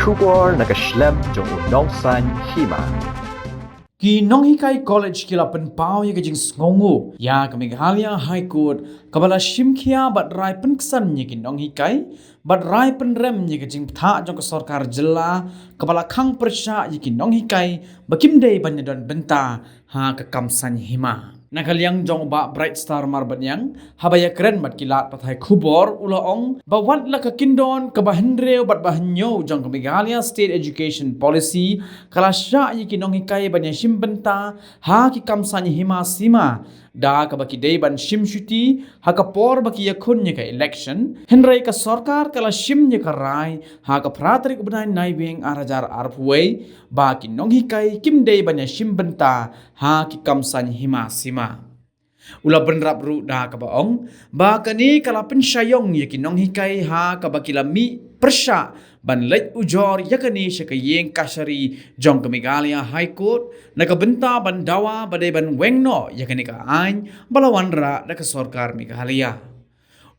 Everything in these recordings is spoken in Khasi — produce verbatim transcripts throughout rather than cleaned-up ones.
Khubor na ka shlem jong u nongsan hima. Ki nonghikai college ki la pynpaw ïa ka jingsngewnguh ïa ka Meghalaya High Court kaba la shim khia bad rai pynksan ïa ki nonghikai bad rai pynrem ïa ka jingbthah jong ka sorkar jylla kaba la khang pyrshah ïa ki nonghikai ba kim dei ban ïadon bynta ha ka kam saiñ hima. Na ka liang jong u Bah Bright Star Marbaniang, haba ïakren bad ki lad pathai khubor, u la ong ba wat la ka kyndon kaba hynriew bad ba hynñiew jong ka Meghalaya State Education Policy ka la shah ïa ki nonghikai ban ïashim bynta ha ki kam saiñ hima sima da kaba ki dei ban shim shuti ha ka por ba ki ïakhun ïa ka election, hynrei ka sorkar ka la shim ïa ka rai ha ka phra tarik u bnai Naiwieng ar hajar arphew wei ba ki nonghikai kim dei ban ïashim bynta ha ki kam saiñ hima sima. U la bynrap ruh da kaba ong ba kane ka la pynshai ïong ïa ki nonghikai ha kaba ki la mih pyrshah ban leit ujor ïa kane sha ka ïing kashari jong ka Meghalaya High Court na ka bynta ban dawa ba dei ban weng noh ïa kane ka aiñ ba la wanrah da ka sorkar Meghalaya.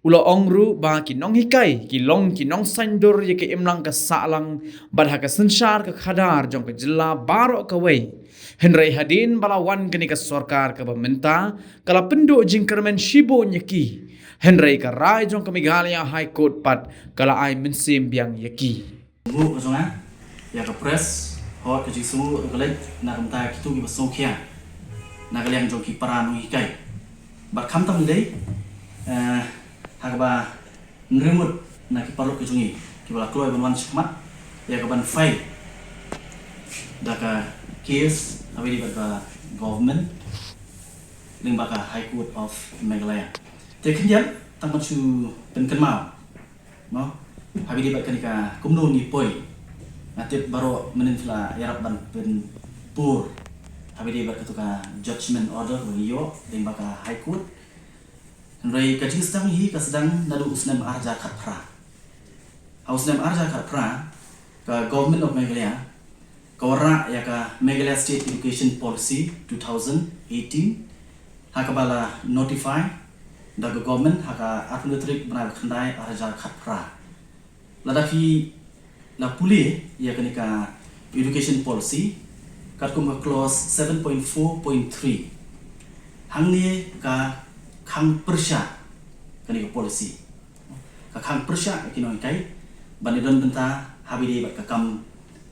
U la ong ruh ba ki nonghikai ki long ki nongsaiñdur ïa ka imlang ka sahlang bad ha ka synshar ka khadar jong ka jylla baroh kawei. Hynrei hadien ba la wan kane ka sorkar kaba mynta ka la pynduh jingkyrmen shibun ïa ki. Hynrei ka rai jong ka Meghalaya High Court pat ka la ai mynsiem biang ïa ki. Nguh ka jong nga ïa ka press, hot ka jingsngewnguh ka leit na ka bynta kito kiba sngewkhia na ka liang jong ki para nonghikai. Bad khamtam dei, eh, ha kaba nremut na ki paralok ka jong ngi kiba la kloi ban wan shakhmat ïa ka ban file da ka case ha kaba ïadei bad ka government lyngba ka High Court of Meghalaya. Te khyndiat tang ban shu pynkynmaw, no? Ha kaba ïadei bad kane ka kumno ngi poi. Nga tip baroh mynnin phi la ïarap ban pynpur ha kaba ïadei bad kato ka judgment order ba ngi ïoh lyngba ka High Court. Hynrei ka jingsdang hi ka sdang naduh u snem ar hajar khatphra. Ha u snem ar hajar khatphra ka Government of Meghalaya ka wanrah ïa ka Meghalaya State Education Policy two thousand eighteen ha kaba la notify da ka government ha ka arphew tarik bnai ba khyndai ar hajar khatphra. Lada phi la pule ïa kane ka education policy katkum ka clause seven point four point three, hangne ka khang pyrshah kane ka policy. Ka khang pyrshah ïa ki nonghikai ban ïadon bynta ha kaba ïadei bad ka kam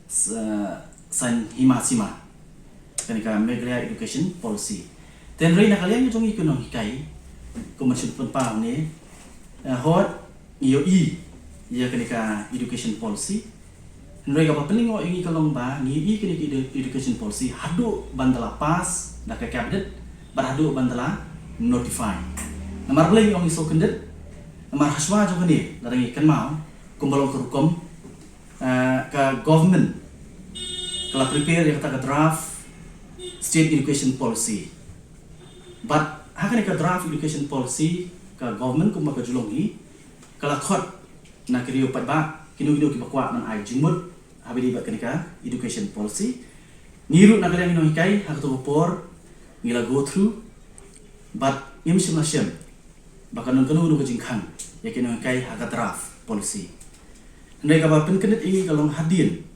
s-, eh, saiñ hima sima, kane ka Meghalaya Education Policy. Te hynrei na ka liang jong ngi ki nonghikai, kumba shu pynpaw ne, eh, hot ngi ïohi ïa kane ka education policy. Hynrei kaba pynlyngngoh ïa ngi ka long ba ngi ïohi kane ka edu-, education policy haduh ban da la pass da ka cabinet bad haduh ban da la notify. Namar balei ngi ong ngi sngewkhyndiat? Namar hashwa jong kane, lada ngi kynmaw, kumba long ka rukom, ah, ka government ka la prepare ïa kata ka draft State Education Policy. Bad ha kane ka draft education policy ka government kumba ka ju long hi, ka la khot na ki riew paidbah, kino kino kiba kwah ban ai jingmut ha kaba ïadei bad kane ka education policy. Ngi ruh na ka liang ki nonghikai ha kato ka por ngi la go through bad ngim shym la shem ba kan don kano kano ka jingkhang ïa ki nonghikai ha ka draft policy. Hynrei kaba pynkyndit ïa ngi ka long hadien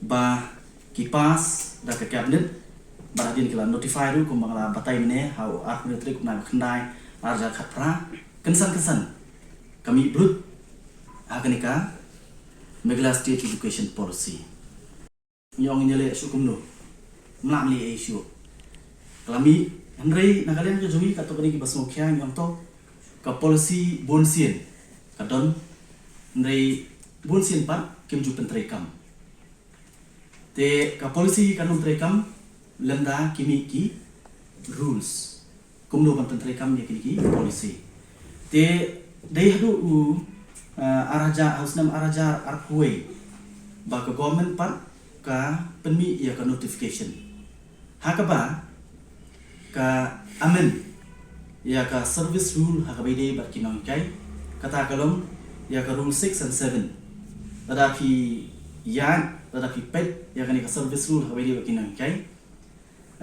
ba ki pass da ka cabinet bad hadien ki la notify ruh kumba nga la batai mynne ha u arphew tarik u bnai ba khyndai ar hajar khatphra, kynsan kynsan ka mih brut ha kane ka Meghalaya State Education Policy. Ngi ong ngin ïaleh shuh kumno? Mlah mlih ei shuh. Ka la mih, hynrei na ka liang ka jong ngi katto katne kiba sngewkhia ngi ong to ka policy bun sien ka don, hynrei bun sien pat kim ju pyntreikam. Te ka policy kan ym treikam lymda ki mih ki rules kumno ban pyntreikam ïa kine ki policy. Te dei haduh u, ah, ar hajar, ha u snem ar hajar arphew wei ba ka government pat ka pynmih ïa ka notification ha kaba ka amend ïa ka service rule ha kaba ïadei bad ki nonghikai. Kata ka long ïa ka rule six and seven. Lada phi ïaid, lada phi peit ïa kane ka service rule ha kaba ïadei bad ki nonghikai,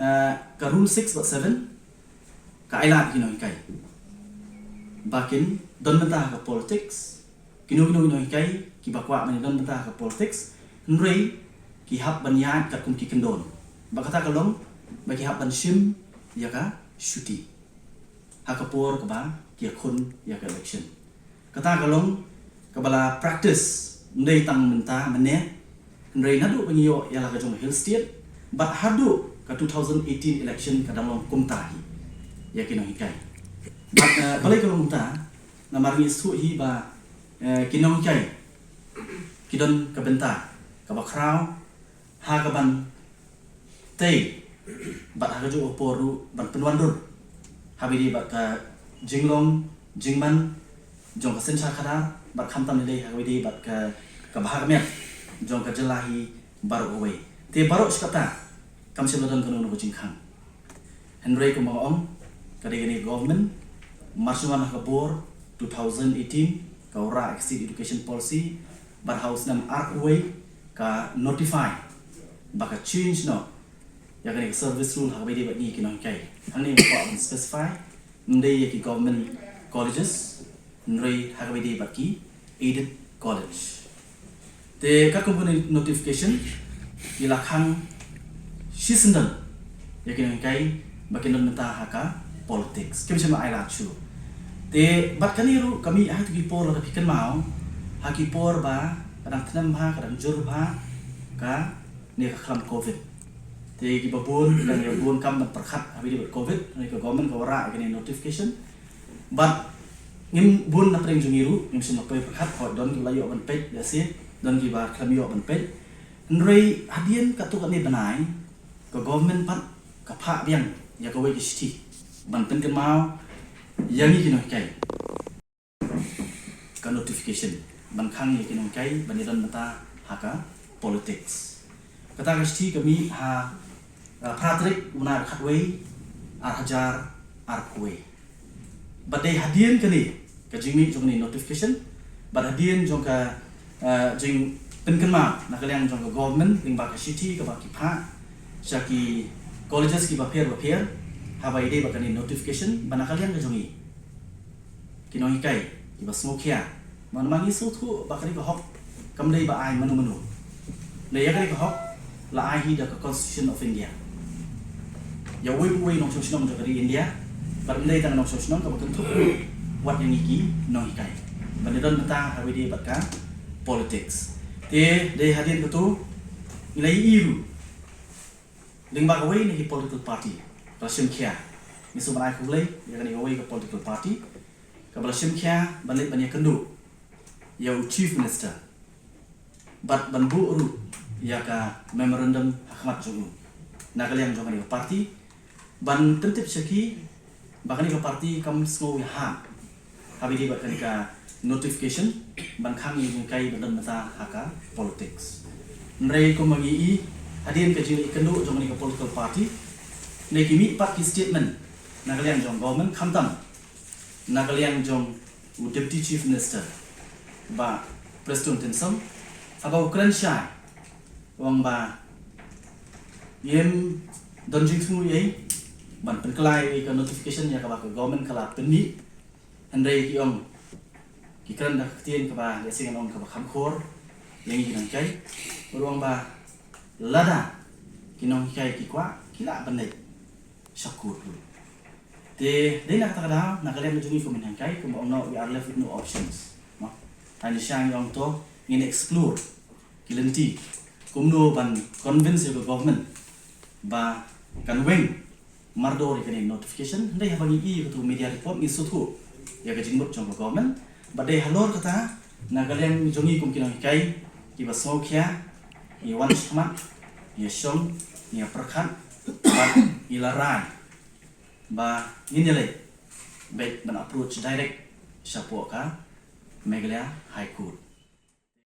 eh, ka rule six bad seven ka ai lad ïa ki nonghikai ba kin don bynta ha ka politics. Kino kino ki nonghikai kiba kwah ban ïadon bynta ha ka politics Hynrei ki hap ban ïaid katkum ki kyndon. Ba kata ka long ba ki hap ban shim ïa ka shuti ha ka por kaba ki ïakhun ïa ka election. Kata ka long kaba la practice ym dei tang mynta mynne, hynrei naduh ba ngi ïoh ïa la ka jong Hill State bad haduh ka two thousand eighteen election ka dang long kumta hi ïa ki nonghikai. Bad, eh, balei ka long kumta? Namar ngi sngewthuh hi ba, eh, ki nonghikai ki don ka bynta kaba khraw ha ka ban tei bad ha kajuh ka por ruh ban pynwandur ha kaba ïadei bad ka jinglong jingman jong ka synshar khadar bad khamtam lei lei ha kaba ïadei bad ka, ka bha ka miat jong ka jylla hi baroh kawei. Te baroh shi katta kam shym la don kano kano ka jingkhang. Hynrei kumba nga ong, ka dei kane ka government, mar shu wan ha ka bor two thousand eighteen, ka wanrah ïa ka State Education Policy, bad ha u snem arphew wei ka notify ba ka change noh ïa kane ka service rule ha kaba ïadei bad ngi ki nonghikai. Hangne nga kwah ban specify, ym dei ïa ki government colleges, hynrei ha kaba ïadei bad ki aided college. Te katkum kane ka notification ki la khang shisyndon ïa ki nonghikai ba kin don bynta ha ka politics. Kim shym la ai lad shuh. Te bad kane ruh ka mih ha kito ki por, lada phi kynmaw, ha ki por ba ka dang tnem bha, ka dang jur bha kane ka khlam covid. Te kiba bun ki dang ïa bun kam ban pyrkhat ha kaba ïadei bad covid, kane ka government ka wanrah ïa kane ka notification. Bad ngim, bun na pdeng jong ngi ruh ngim shym la poi pyrkhat, hooid don kiba la ïoh ban peit, lehse don kiba khlem ïoh ban peit. Hynrei hadien katto katne bnai ka government pat ka phah biang ïa kawei ka shithi ban pynkynmaw ïa ngi ki nonghikai, ka notification ban khang ïa ki nonghikai ban ïadon bynta ha ka politics. Kata ka shithi ka mih ha, uh, phra tarik u bnai ba khatwei, ar hajar arphew wei. Bad dei hadien kane ka jingmih jong kane notification bad hadien jong ka, uh, jingpynkynmaw na ka liang jong ka government lyngba ka shithi kaba ki phah sha ki colleges kiba pher ba pher ha kaba ïadei bad kane notification, ba na ka liang ka jong ngi ki nonghikai kiba sngewkhia, namar ngi sngewthuh ba kane ka hok kam dei ba ai mano mano. Lada ïa kane ka hok la ai hi da ka Constitution of India ïa uwei pa uwei u nongshong shnong jong ka ri India, bad ym dei tang u nongshong shnong, kaba kynthup ruh wat ïa ngi ki nonghikai ban ïadon bynta ha kaba ïadei bad ka politics. Te dei hadien kato ngi la ïohi ruh lyngba kawei na ki political party ka la shim khia. Ngi sngewbha ban ai khublei ïa kane kawei ka political party kaba la shim khia ban leit ban ïakynduh ïa u Chief Minister bad ban buh ruh ïa ka memorandum ha khmat jong u na ka liang jong kane ka party, ban pyntip sha ki ba kane ka party kam sngew ïahap ha kaba ïadei bad kane ka notification ban khang ïa ki nonghikai ban don bynta ha ka politics. Hynrei kumba ngi i, hadien ka jingïakynduh jong kane ka political party, ne ki mih pat ki statement na ka liang jong government, khamtam na ka liang jong u Deputy Chief Minister, Bah Prestone Tynsong, haba u kren shai, u ong ba ngim don jingsngew ei ei ban pynkylla ïa ka notification ïa kaba ka government ka la pynmih. Hynrei ki ong, ki kren da ka ktien kaba lehse ngan ong kaba kham khor ïa ngi ki nonghikai. U ong ba lada ki nonghikai ki kwah, ki lah ban leit sha court ruh. Te dei na kata ka daw na ka liang jong ngi kum ki nonghikai, kumba ong noh, we are left with no options, no? Hynrei sha ngi ong to ngin explore ki lynti kumno ban convince ïa ka government ba kan weng mardor ïa kane notification. Hynrei haba ngi i ïa katu media report ngi sngewthuh ïa ka jingmut jong ka government. Bad dei halor kata na ka liang jong ngi kum ki nonghikai kiba sngewkhia, ngi wan shakhmat, ngi ïashong, ngi ïapyrkhat bad ngi la rai ba ngin ïaleit beit ban approach direct shapoh ka Meghalaya High Court.